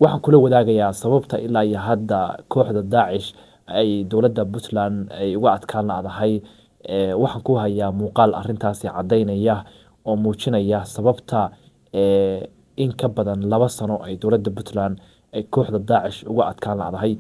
Waxaan kula wadaagayaa sababta ilaa iyo hadda kooxda Daacish ay dowladda Puntland ay uga adkaan ladahay. Waxaan ku hayaa muuqaal arintaasi caddaynaya oo muujinaya sababta in ka badan 2 sano ay dowladda Puntland ay kooxda Daacish uga adkaan ladahay.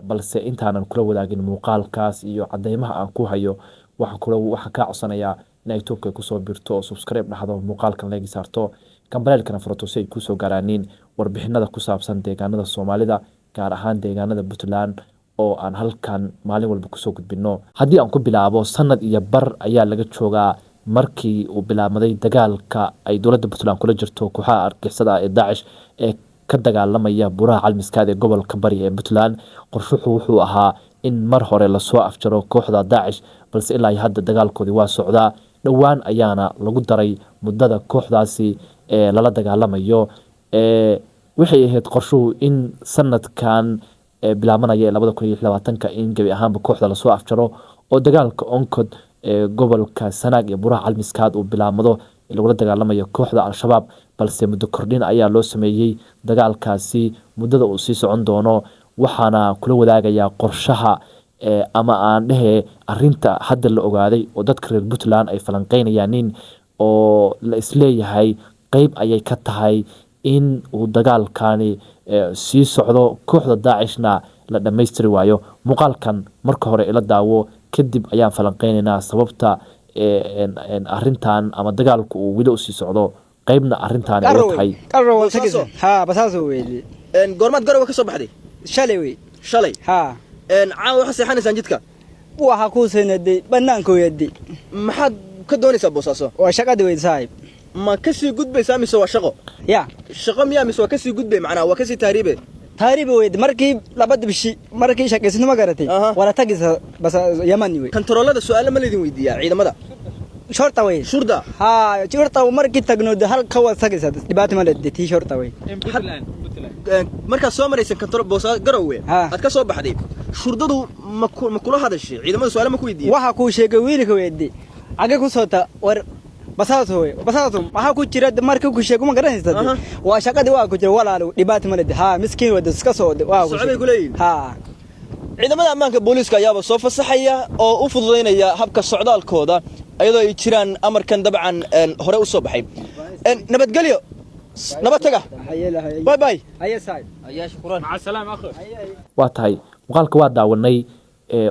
Balse intaanan kula wadaagin muuqaalkaas iyo cadeymaha aan ku hayo, waxaan kaa codsanayaa in ay youtube-ka kusoo birto oo subscribe dhahdo, muuqaalkan leegi saarto, gambaleelkana furato si ay kusoo gaaraaniin warbixinada ku saabsan deegaanada Soomaalida, gaar ahaan deegaanada Puntland oo aan halkan maalin walba kusoo gudbino. Haddii aan ku bilaabo, sanad iyo bar ayaa laga joogaa markii uu bilaabmaday dagaalka ay dowladda Puntland kula jirto kooxaha argixisada ah ee Daacish ee ka dagaalamaya buraha Calmiskaad ee gobolka Bari ee Puntland. Qorshuhu wuxuu ahaa in mar hore lasoo afjaro kooxda Daacish, balse ilaa iyo hadda dagaalkoodii waa socdaa. Dhowaan ayaana lagu daray muddada kooxdaasi ee lala dagaalamayo. Waxay ahayd qorshuhu in sanadkan bilaabanaya ee 2026-ka in gebi ahaanba kooxda lasoo afjaro oo dagaalka Onkod ee gobolka Sanaag iyo buraha Calmiskaad uu bilaabmado lagula dagaalamayo kooxda Al-Shabaab, balse muddo kordhin ayaa loo sameeyey dagaalkaasi muddada uu sii socon doono. Waxaana kula wadaagayaa qorshaha ama aan dhehe arinta hadda la ogaaday oo dadka reer Puntland ay falanqeynayaanin oo la isleeyahay qeyb ayay ka tahay in uu dagaalkani sii socdo, kooxda Daacishna la dhammaystiri waayo. Muuqaalkan marka hore ila daawo, kadib ayaan falanqeynaynaa sababta arintan ama dagaalku uu weli usii socdo, qeybna arintaani uga tahay. Basaaso weydi. Goormaad Garowe ka soo baxday? Shalay wey. Shalay? Haa. Caawa waxaa seexanaysaan jidka? Waxa kuu seenaday banaanka weydi. Maxaad ka doonaysaa Boosaaso? Waa shaqada weyd, saaxiib. Ma kasii gudbaysaa mise waa shaqo? Ya. Shaqo miyaa mise waa kasii gudbay, macnaha waa kasii tahriibe? Taariib weyd, markii labada bishi markii shaqaysano, ma garatay, wala tagisa bas Yaman wey. Kantaroolada su-aalo ma laydin weydiiyaa ciidamada? Shorta wey. Shurda? Haa, shorta. Markii tagno halka waa tagisa, dhibaato ma leedahay tii shorta wey. Markaad soo maraysan kantarool Boosaa Garowe aad ka soo baxday, shurdadu ma kula hadashay? Ciidamada su-aalo ma ku weydiiyey? Waxa kuu sheegay wiilka weydi, xagee ku soota? War basaaso wey, basaaso maxaa ku jira? Markii ku sheego, ma garanaysaa, waa shaqadii waa ku jira walaalo, dhibaato ma leedahay. Haa, miskiin wada iska soo waa ku socday kuleeyihin. Haa. Ciidamada ammaanka booliiska ayaaba soo fasaxaya oo u fududaynaya habka socdaalkooda, iyadoo ay jiraan amarkan dabcan hore u soo baxay. Nabadgelyo, nabad taga, bye bye. Waa tahay, muuqaalka waa daawanay.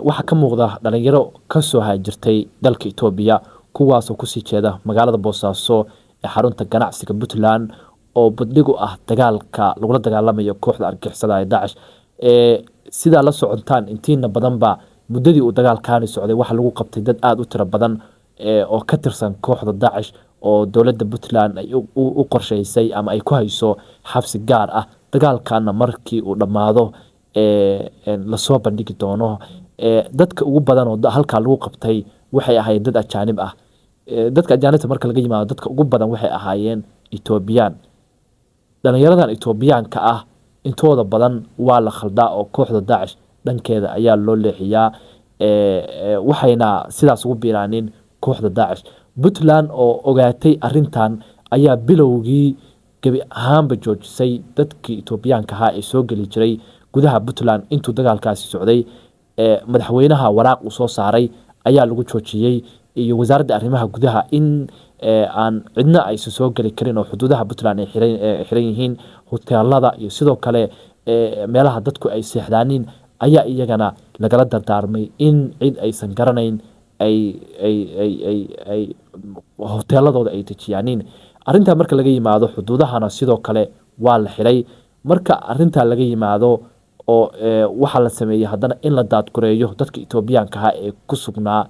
Waxaa ka muuqda dhalinyaro kasoo haajirtay dalka Itoobiya, kuwaasoo kusii jeeda magaalada Boosaaso ee xarunta ganacsiga Puntland oo budhigu ah dagaalka lagula dagaalamayo kooxda argixisada ee Daacish. Sidaa la socontaan intiina badanba, muddadii uu dagaalkaani socday waxaa lagu qabtay dad aada u tiro badan oo ka tirsan kooxda Daacish oo dowladda Puntland ay u qorsheysay ama ay ku hayso xabsi gaar ah, dagaalkana markii uu dhammaado lasoo bandhigi doono. Dadka ugu badan oo halkaa lagu qabtay waxay ahaayeen dad ajaanib ah. Dadka ajaanibta marka laga yimaado, dadka ugu badan waxay ahaayeen Etoobiyaan. Dhalinyaradan Etoobiyaanka ah intooda badan waa la khaldaa oo kooxda Daacish dhankeeda ayaa loo leexiyaa, waxayna sidaas ugu biiraanin kooxda Daacish. Puntland oo ogaatay arintan ayaa bilowgii gebi ahaanba joojisay dadkii Etoobiyaanka ahaa ee soo geli jiray gudaha Puntland intuu dagaalkaasi socday. Madaxweynaha waraaq uu soo saaray ayaa lagu joojiyey iyo wasaaradda arrimaha gudaha in aan cidna aysan soo geli karin oo xuduudaha Puntland ay xiran yihiin. Hoteelada iyo sidoo kale meelaha dadku ay seexdaaniin ayaa iyagana lagala dardaarmay in cid aysan garanayn ay hoteeladooda ay dejiyaaniin. Arrintaa marka laga yimaado, xuduudahana sidoo kale waa la xiray. Marka arrintaa laga yimaado oo waxaa la sameeyey haddana in la daadgureeyo dadka Etoobiyaanka ahaa ee ku sugnaa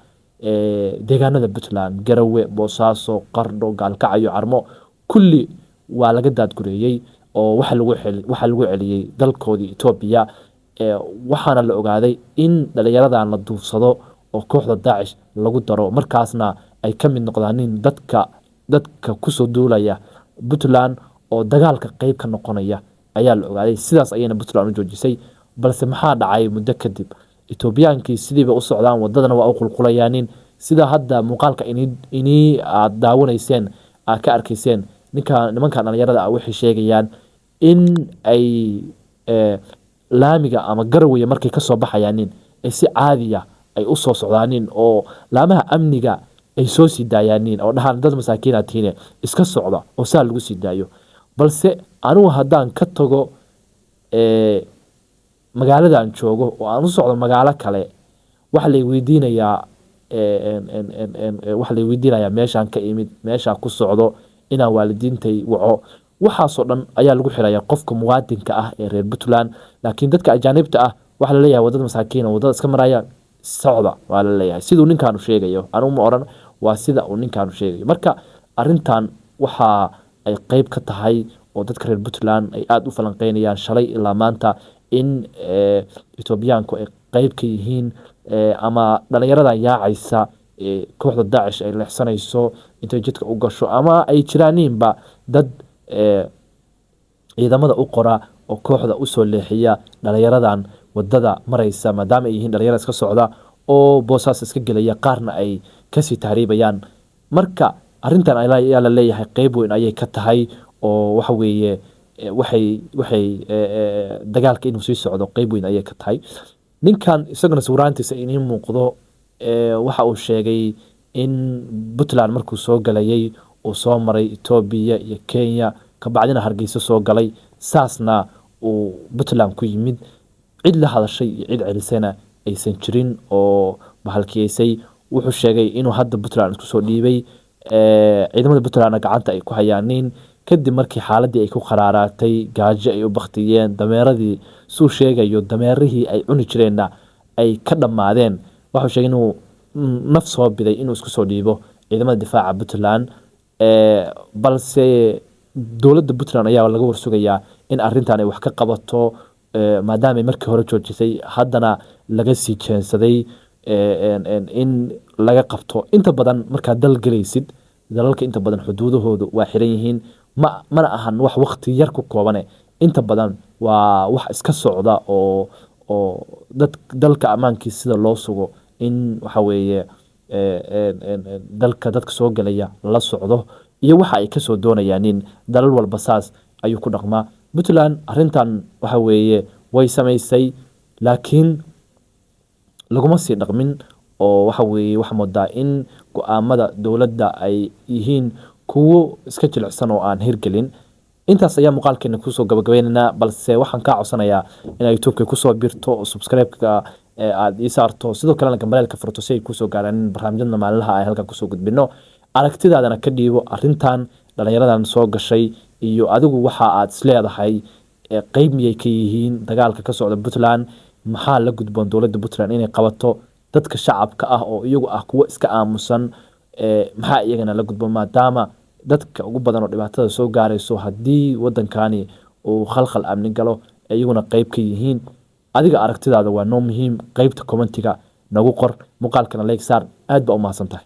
deegaanada Puntland: Garowe, Boosaaso, Qardho, Gaalkacyo, Carmo, kulli waa laga daadgureeyey oo waxaa lagu celiyey dalkoodii Etoobiya. Waxaana la ogaaday in dhalinyaradan la duufsado oo kooxda Daacish lagu daro, markaasna ay ka mid noqdaanin dadka kusoo duulaya Puntland oo dagaalka qeyb ka noqonaya ayaa la ogaaday. Sidaas ayayna Puntland u joojisay. Balse maxaa dhacay muddo kadib? Etoobiyaankii sidiiba u socdaan, wadadana waa u qulqulayaanin, sida hadda muuqaalka inii aad daawanayseen aad ka arkayseen. Ninka nimankan dhalinyarada ah waxay sheegayaan In ay laamiga ama Garowe markay kasoo baxayaanin ay si caadiya ay usoo socdaanin oo laamaha amniga ay soo sii daayaanin oo dhahaan dad masaakiin aad tihiine iska socda oo saa lagu sii daayo. Balse anigu haddaan ka tago magaaladan joogo oo aan u socdo magaalo kale, waxa lay weydiinayaa waxa lay weydiinayaa meeshaan ka imid, meeshaan ku socdo, inaan waalidiintay waco. Waxaasoo dhan ayaa lagu xirayaa qofka muwaadinka ah ee reer Puntland. Laakiin dadka ajaanibta ah waxaa laleeyahay wadada masaakiina, wadada iska maraya, socda waa la leeyahay, siduu ninkaanu sheegayo. Anigu ma oran, waa sida uu ninkaanu sheegayo. Marka arrintan waxa ay qeyb ka tahay oo dadka reer Puntland ay aada u falanqeynayaan shalay ilaa maanta in Etoobiyaanku ay qeyb ka yihiin ama dhalinyaradan yaacaysa kooxda Daacish ay leexsanayso intay jidka u gasho, ama ay jiraaniinba dad ciidamada u qora oo kooxda usoo leexiya dhalinyaradan wadada maraysa, maadaama ay yihiin dhalinyara iska socda oo Boosaas iska gelaya, qaarna ay kasii tahriibayaan. Marka arrintan ayaa la leeyahay qeyb weyn ayay ka tahay oo waxa weeye waxay dagaalka inuu sii socdo qeyb weyn ayay ka tahay. Ninkan isaguna sawiraantiisa iniin muuqdo, waxa uu sheegay in Puntland markuu soo galayay uu soo maray Etoobiya iyo Kenya, kabacdina Hargeysa soo galay, saasna uu Puntland ku yimid, cid la hadashay iyo cid celisayna aysan jirin oo bahalkiyeysay. Wuxuu sheegay inuu hadda Puntland isku soo dhiibay, ciidamada Puntlandna gacanta ay ku hayaaniin, kadib markii xaaladii ay ku qaraaraatay, gaajo ay u baktiyeen, dameeradii suu sheegayo dameerihii ay cuni jireenna ay ka dhammaadeen. Wuxuu sheegay inuu naf soo biday inuu isku soo dhiibo ciidamada difaaca Puntland. Balse dowladda Puntland ayaa laga warsugayaa in arrintan ay wax ka qabato, maadaama ay markii hore joojisay, haddana laga sii jeensaday in laga qabto. Inta badan markaad dal gelaysid, dalalka inta badan xuduudahoodu waa xiran yihiin, mana ahan wax waqti yar ku koobane, inta badan waa wax iska socda oo dad dalka ammaankiisa sida loo sugo in waxa weeye dalka dadka soo gelaya la socdo iyo waxa ay kasoo doonayaan. In dalal walba saas ayuu ku dhaqmaa. Puntland arrintan waxa weeye way samaysay, laakiin laguma sii dhaqmin oo waxa weeye waxaa moodaa in go-aamada dowladda ay yihiin kuwo iska jilicsan oo aan hirgelin. Intaas ayaa muuqaalkeena kusoo gabagabeynaynaa, balse waxaan kaa codsanayaa inaad YouTube-ka kusoo birto oo subscribe-ka aad ii saarto, sidoo kalena gambaleelka furto si ay kusoo gaaraan barnaamijyada maalinlaha ay halkan kusoo gudbino. Aragtidaadana ka dhiibo arrintan dhalinyaradan soo gashay iyo adigu waxa aad isleedahay qeyb miyay ka yihiin dagaalka ka socda Puntland? Maxaa la gudboon dowladda Puntland inay qabato? Dadka shacabka ah oo iyagu ah kuwo iska aamusan, maxaa iyagana la gudboon, maadaama dadka ugu badan oo dhibaatada soo gaarayso haddii wadankani uu khalkhal amni galo iyaguna qeyb ka yihiin? Adiga aragtidaada waa noo muhiim. Qeybta commentiga nagu qor, muuqaalkana like saar. Aad baa u mahadsan tahay.